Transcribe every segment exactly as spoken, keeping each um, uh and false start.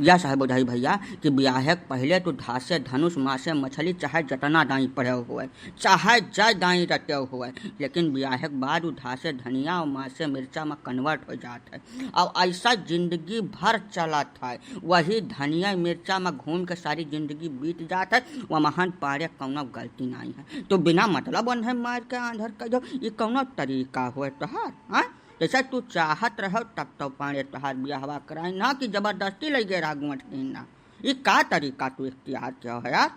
यस है बुधई भइया कि बियाहे के पहिले तू धासे धनुष मासे मछली चाहे जतना दाईं पढ़े होए, चाहे जय दाईं रटे होए, लेकिन बियाहे के बाद उ धासे धनिया और मासे मिर्चा में convert हो जात है। और ऐसा जिंदगी भर चलत है, वही धनिया मिर्चा में घूम के सारी जिंदगी बीत जात है। वमहन पारे कौनो गलती नाहीं है, तो बिना मतलब ओन्हे मार के आंधर कर दो, ये कौनो तरीका होए तोहार? हाँ, जैसे तू चाहत रहो तब तो पारे तोहार बियाहवा कराई ना कि जबरदस्ती लइगे रहा गुंठ दिन ना। ई का तरीका तू इख्तियार किया हो यार?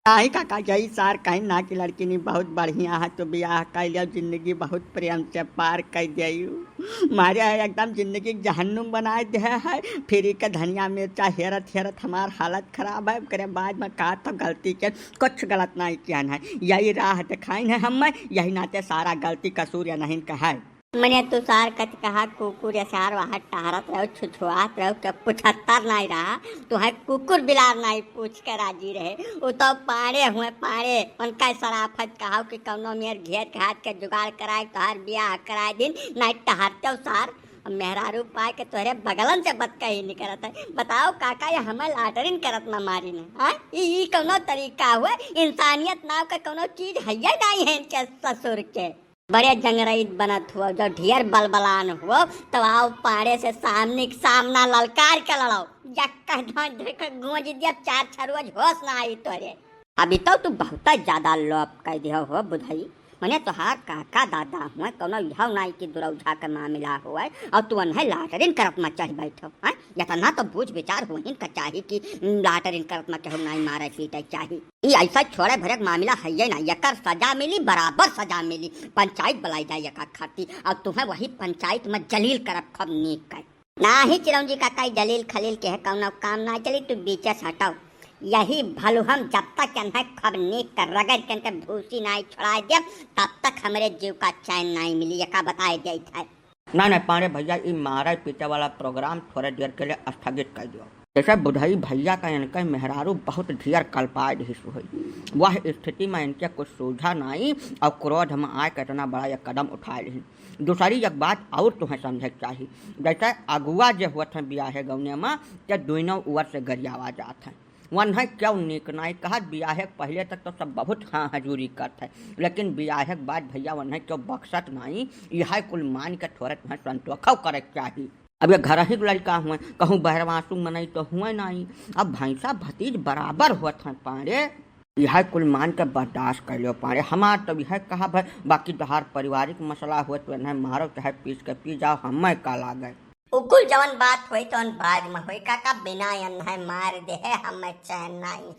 नाहीं काका, यही सार कहीं ना कि लड़किनी बहुत बढ़िया है, तो बियाह कर लियो, जिंदगी बहुत प्रेम से पार कर देयू। मारे है एकदम जिंदगी के जहन्नुम बनाए दे है। फिर के धनिया मिर्चा हेरत हेरत हमार हालत खराब है। ओकरे बाद में कहा तो गलती के कुछ गलत नाहीं किया है, यही राह दिखाइन है हमें, यही नाते सारा गलती कसूर या नहीं कहा है। मने तू सार कत कहा कुकुर या सार वहाँ टहरत रहो, छुछुआत रहो, के पुछत्तर नाहीं रहा, तुहे कुकुर बिलार नाहीं पूछ के राजी रहे। उ तो पाड़े हुए पाड़े, उनका सराफत कहाओ कि कौनो मेर घेर घात के जुगाड़ कराए, तोहार बियाह कराए दिन, नाहीं टहरते हो सार। अब मेहरारू पाए के तोहरे बगलन से बतकही नहीं करत है। बताओ काका, ये हमें लाटरिन करत ना मारी ने, हाँ? ई, ई कौनो तरीका हुए? इंसानियत नाव के कौनो चीज है नाहीं है इनके ससुर के। बड़े जंगरईत बनत हुआ, जब ढेर बलबलान हुआ, तब आओ पाड़े से सामने के सामना ललकार के लड़ाओ। जक्का धोंय धोंय के गूंज दिया, चार छह रोज होश ना आई तोरे। अभी तो तू बहुत ज्यादा लोभ कर दिया हो बुधई। मने तोहार काका दादा हुए, कौनो यह नाई कि दुरौझा के मामला हुए, और तू उन्हें लाटरिन करत में चढ़ बैठो, हैं? इतना तो बूझ विचार हुइन का चाही कि लाटरिन करत में केहू नाई मारे पीटे चाही। ई ऐसा छोड़े भरे के मामला है ये ना, एकर सजा मिली, बराबर सजा मिली। पंचायत बुलाई जाए एका खातिर, और तुम्हें वही पंचायत में जलील करब खूब नीक है। नाही चिरौंजी काका, ई जलील खलील के है कौनो काम ना चली, तू बीचे से हटाओ। यही भलुहम जब तक एन्हें खूब नीक कर रगड़ के एनके भूसी नाई छोड़ाए देब, तब तक हमरे जीव का चैन नाई मिली, एका बताए देत है। ना, ना, पांड़े भैया, ई मारे पीटे वाला प्रोग्राम थोड़े देर के लिए स्थगित कर दियो। जैसे बुधई भैया का इनके मेहरारू बहुत ढेर कलपाए दिहिस हुई। वह स्थिति में इनके कुछ सूझा नाई और क्रोध में आए के इतना बड़ा एक कदम उठाए लिहिन। दूसरी एक बात और तुम्हें समझे के चाही, जैसे अगुआ जे होत हैं बियाहे गौने में, ते दोनों ओर से गरियावा जात हैं। वन्हें क्यों नीक नाई कहत, बियाहे के पहले तक तो सब बहुत हाँ हजूरी करत है, लेकिन बियाहे के बाद भैया वन्हें क्यों बख्शत नाई, यह कुल मान के थोड़े तुम्हें संतोखव करे के चाही। अब ये घर ही के लड़का हुए, कहूँ बहरवासु मनई तो हुए नाई, अब भैंसा भतीज बराबर होत हैं पांड़े। यह कुल मान के बर्दाश्त कर लियो पांड़े, हमार तो यह कहा भाई, बाकी तोहार पारिवारिक मसला हुए तो इन्हें मारो चाहे पीस के पी जाओ, हमें का लागे। उ कुल जवन बात होई तवन बाद में होई काका, बिना एन्हें मार देहे हमें चैन नाई।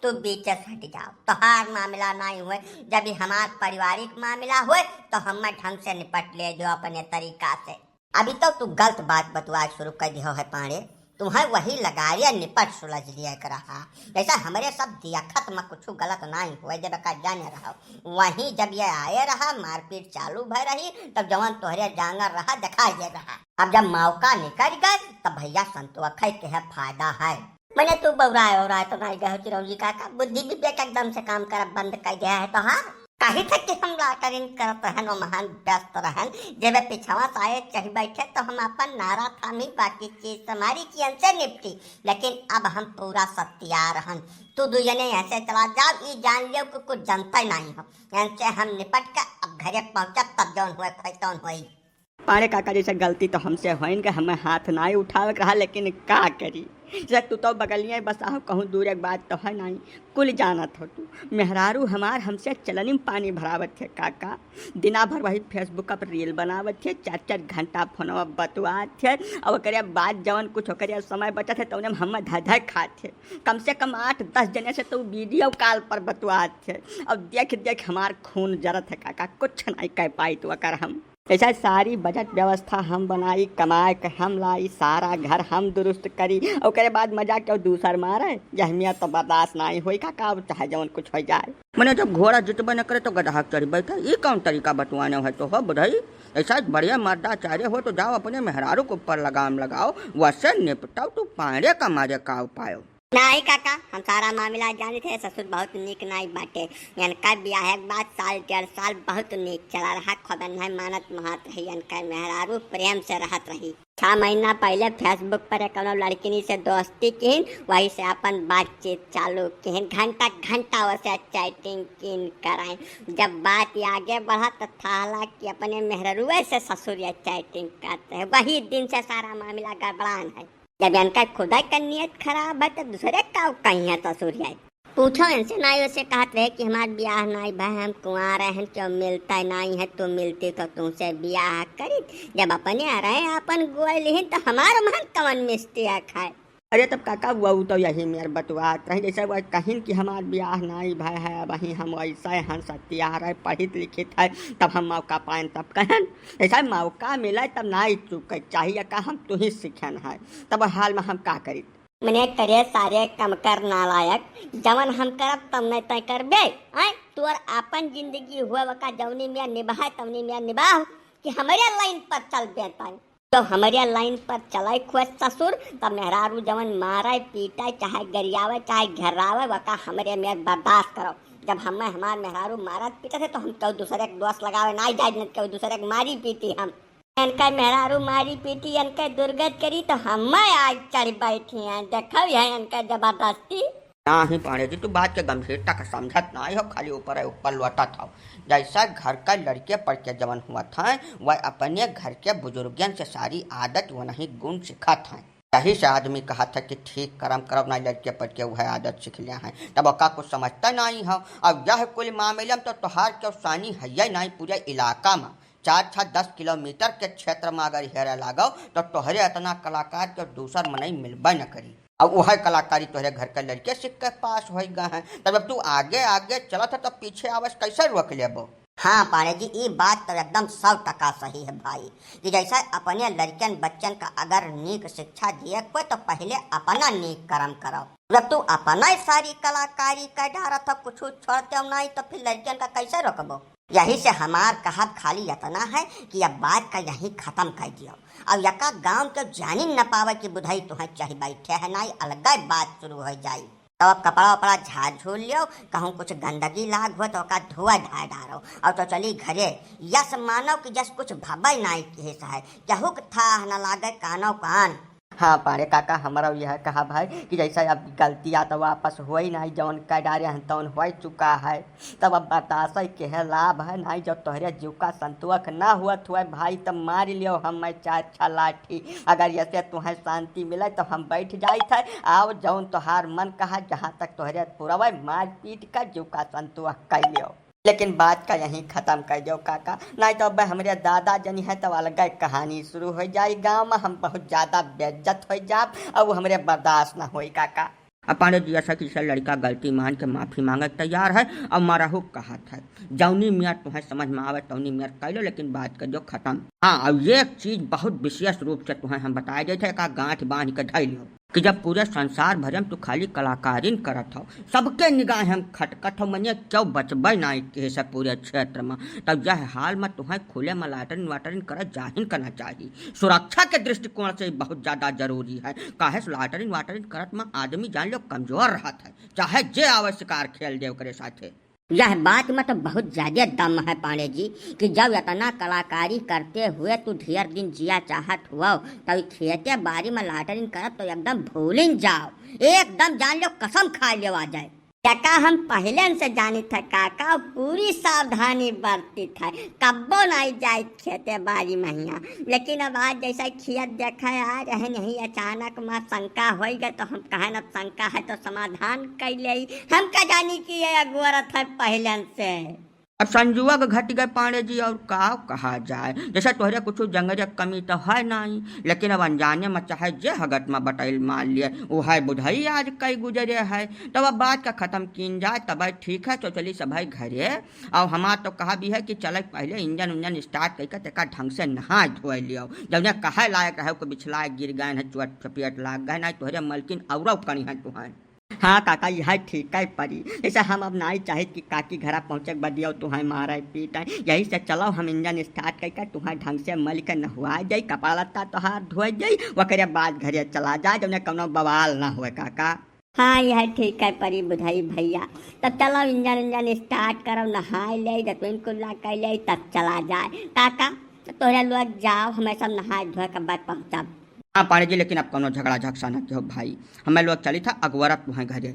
तू बीचे से हट जाओ, तोहार मामला नाई हुए, जब ई हमार पारिवारिक मामला हुए तो हमें ढंग से निपट ले जो अपने तरीका से। अभी तो तू गलत बात बतुआ शुरू कर दियो है पांड़े, तुम्हें वही लगाए निपट सुलझ लिया के रहा। जैसा हमरे सब दियाखत में कुछ गलत नाई हुए, जब का जाने रहो, वहीं जब ये आए रहा, मारपीट चालू भय रही, तब जवन तोहरे जांगर रहा, दिखाई दे रहा। अब जब मौका निकल गए, तब भैया संतोखे के है फायदा है। मने तू बौराए औराए तो नाई गए हो चिरौंजी काका, बुद्धि विवेक एकदम से काम करब बंद कर दिया है तोहार। कही थे कि हम लाटरिन करत रहन, वो महान व्यस्त रहन, जब पिछवा से आए चढ़ बैठे तो हम अपन नारा थामी, बाकी चीज समारी की इनसे निपटी, लेकिन अब हम पूरा सत्यार हन। तू दुजने यहाँ से चला जाओ, ई जान लियो कि कुछ जनते नहीं हो। इनसे हम निपट के अब घरे पहुँचब, तब जौन हुए खोई तौन होई। पांड़े काका, जैसे गलती तो हमसे होइन के हमें हाथ नाई उठावे के रहा, लेकिन का करी, जैसे तू तो बगलिया बसा हो, कहूँ दूर एक बात तो है नाई, कुल जानत हो तू। मेहरारू हमार हमसे चलनी में पानी भरावत है काका, दिना भर वही Facebook पर reel बनावत है, चार चार घंटा फोनवा बतुआत है, और ओकरे बाद जवन कुछ ओकरे समय बचत है, तौने में हमें धय धय खात है। कम से कम आठ दस जने से तो video call पर बतुआत है। अब देख देख हमार खून जरत है काका, कुछ नाई कह पाई तो अकर हम। ऐसा सारी बजट व्यवस्था हम बनाई, कमाए के हम लाई, सारा घर हम दुरुस्त करी, ओकरे बाद मजा क्यों दूसर मारे, यहमिया तो बर्दाश्त नाई होई काका, अब चाहे जवन कुछ हो जाए। मने जब घोड़ा जितबे न करे तो गदहा चढ़ बैठे, ई कौन तरीका बतुआने है तो हो बुधई? ऐसा बढ़िया मर्दाचार्य हो तो जाओ अपने मेहरारू के ऊपर लगाम लगाओ, वैसे निपटाओ, तू पांड़े का मारे का उपायो। नाई काका, हम सारा मामला जानित है, ससुर बहुत नीक नाई बाटे। इनका बियाहे के बाद साल डेढ़ साल बहुत नीक चला रहा, खूब एन्हें मानत मोहात रही, इनका मेहरारू प्रेम से रहत रही। छह महीना पहिले Facebook पर एक कौनो लड़किनी से दोस्ती किहिन, वही से अपन बातचीत चालू किहिन। घंटा घंटा ओसे chatting किन कराइन। जब बात आगे बढ़ा त थाला कि अपने मेहररुए से ससुरिया chatting करते हैं। वही दिन से सारा मामला गड़बड़ान है। जब इनका खुदा का नियत खराब है तो दूसरे का कहीं है ससुरिया। पूछो इनसे, नाई उसे कहत रहे कि हमार ब्याह नाई भय, हम कुंवारे हैं, क्यों मिलता नाई है, तू मिलती तो तुमसे ब्याह करी। जब अपने आ रहे अपन गोयल ही तो हमार मन कवन मिस्टिया खाए। अरे तब काका, वो तो यही मेर बतुआत रही, जैसे वो कहिन कि हमार ब्याह नाई भय है, अबहीं हम वैसे हन सत्यार है, पढ़ित लिखित है, तब हम मौका पाएन तब कहन, जैसे मौका मिले तब नाई चूके चाहिए का, हम तुही सीखन है, तब हाल में हम का करी। मने करे सारे कमकर नालायक, जवन हम करब तब नहीं तय करबे। आय, तोर आपन जिंदगी हुए वका जवनी में निभाए तवनी में निभाओ कि हमरे लाइन पर चल बेताई। तो हमरे लाइन पर चले खुए ससुर, तब मेहरारू जवन मारे पीटे चाहे गरियावे चाहे घेरावे वका हमरे में बर्दाश्त करो। जब हमें हमार मेहरारू मारत पीटत है तो हम केहू दूसरे के दोष लगावे ना जाए, न केहू दूसरे के मारी पीटी हम। इनका मेहरारू मारी पीटी, इनके दुर्गत करी तो हमें आज चढ़ बैठी हैं। देखो यह इनका जबरदस्ती। नाही पाड़े जी, तू बात के गंभीरता का समझत नाही हो, खाली ऊपर है ऊपर लौटत हो। जैसा घर का लड़के पड़ के जवन हुआ था, वह अपने घर के बुजुर्गन से सारी आदत वो नहीं गुण सीखत है। यही से आदमी कहा था कि ठीक करम करब ना, लड़के पड़ के वह आदत सीख लिया है। तब ओका कुछ समझता नहीं हो। अब यह कुल मामले में तो तोहार क्यों सानी है ये नहीं पूरे इलाका में। चार छः दस किलोमीटर के क्षेत्र में अगर हेरे लागो तो तोहरे इतना कलाकार के दूसर मनई मिलबे न करी। अब वह कलाकारी तोहरे घर के लड़के सीख के पास हो गए हैं, तब जब तू आगे आगे चलत है तो पीछे आवस कैसे रोक लेबो? हाँ पाड़े जी, ई बात तो एकदम सौ टका सही है भाई, कि जैसे अपने लड़कन बच्चन का अगर नीक शिक्षा दिए कोई तो पहले अपना नीक कर्म करो। जब तू अपना ही सारी कलाकारी कर डारत हो, कुछ छोड़ते हो नहीं तो फिर लड़कन का कैसे रोकबो? यही से हमार कहब खाली इतना है कि अब बात का यहीं खत्म कर दियो। अब यका गांव के जानिन न पावे कि बुधई तुहें चढ़ बैठे है, नाई अलगे बात शुरू हो जाई। तब अब कपड़ा वपड़ा झाड़ झूल लियो, कहूँ कुछ गंदगी लाग हो तो ओका धोआ धाय डारो और तो चली घरे। यस मानो कि जस कुछ भबई नाई किहिस है, केहू के थाह न लागे कानो कान। हाँ पाड़े काका, हमरा यह कहब है कि जैसे अब गलतियाँ तो वापस होई नाई, जौन कर डारे हैं तौन हो चुका है। तब अब बतासै के है लाभ है नाई, जब तोहरे जीव का संतोष ना हुआ थुए भाई, तब मार लियो हम मैं चार छह लाठी। अगर ऐसे तुहें शांति मिले तो हम बैठ जाइत है। आओ जौन तोहार मन कहा, जहाँ तक तोहरे पुरवे मार पीट कर जीव का संतोष कर लियो। लेकिन बात का यहीं खत्म कर दो काका, नहीं तो अब हमरे दादा जनी है तो अलग कहानी शुरू हो जाई। गाँव में हम बहुत ज्यादा बेइज्जत हो जाब, अब वो हमरे बर्दाश्त ना होई काका। अब पांडे जी ऐसा कि जैसे लड़का गलती मान के माफी मांगे के तैयार है, अब मरहू कहत है, जौनी मियाँ तुम्हें समझ में आवे तौनी मियाँ कह लो, लेकिन बात कर दो खत्म। हाँ, अब ये एक चीज बहुत विशेष रूप से तुम्हें हम बताए देते हैं, का गांठ बांध के धै लियो कि जब पूरे संसार भर में तू खाली कलाकारिन करत हो, सबके निगाह हम खटकत हो, मने क्यों बचबे ना किहे से पूरे क्षेत्र में, तब यह हाल में तुम्हें खुले में लाटरिन वाटरिन करत जाहिन करना चाहिए। सुरक्षा के दृष्टिकोण से बहुत ज्यादा जरूरी है, काहे से लाटरिन वाटरिन करत में आदमी जान लो कमजोर रहत है, चाहे जे आवे शिकार खेल दे ओकरे साथे। यह बात में तो बहुत ज्यादा दम है पांडे जी, कि जब इतना कलाकारी करते हुए तू ढेर दिन जिया चाहत हुआ, तब खेते बारी में लाटरिन करत तो एकदम भूलिन जाओ, एकदम जान लो कसम खा लेवा जाए। काका हम पहले से जानित है काका, पूरी सावधानी बरतित है, कब्बो नहीं जाए खेते बारी महिया। लेकिन अब आज जैसा खेत देखे आ रहे नहीं, अचानक में शंका हो गए तो हम कहन अब शंका है तो समाधान कर ले। हम का जानी कि ये अगोरत है पहले से। अब संजुआ के घट गए पांडे जी, और का कहा जाए, जैसे तोहरे कुछ जंगरे कमी तो है नहीं, लेकिन अब अनजाने में चाहे जे हगत में बटैल मार लिए, वो है बुधई आज कई गुजरे है। तब अब बात का खत्म कीन जाए, तब ठीक है, तो चली सब है घरे। और हमार तो कहा भी है कि चले पहले इंजन उंजन स्टार्ट करके तेका ढंग से नहा धोए लियो, जौने कहे लायक रहे को बिछलाए गिर गए हैं, चोट चपेट लाग गए, नहीं तोहरे मलकिन औरव करी हैं तुहन। हाँ काका, यह ठीक है परी। जैसे हम अब नाई चाहित कि काकी घरा पहुँचे के बदियो तुहें मारे पीटे, यही से चलो हम इंजन स्टार्ट करके तुहें ढंग से मल के नहुआ जाई, कपड़ा लत्ता तोहार धोए जाई, ओकरे बाद घरे चला जाए, जौने कौनो बवाल ना होए काका। हाँ, यह ठीक है परी बुधई भैया। तब चलो इंजन इंजन स्टार्ट करो, नहाए ले, जतुइन कुल्ला कर ले, तब चला जाए काका। तो तोहरा लोग जाओ, हमें सब नहाए धोए के बाद पहुँचब। हाँ पाड़े जी, लेकिन अब कौनो झगड़ा झगसा न किहो भाई, हमें लोग चली था अगवरत तुहें घरे।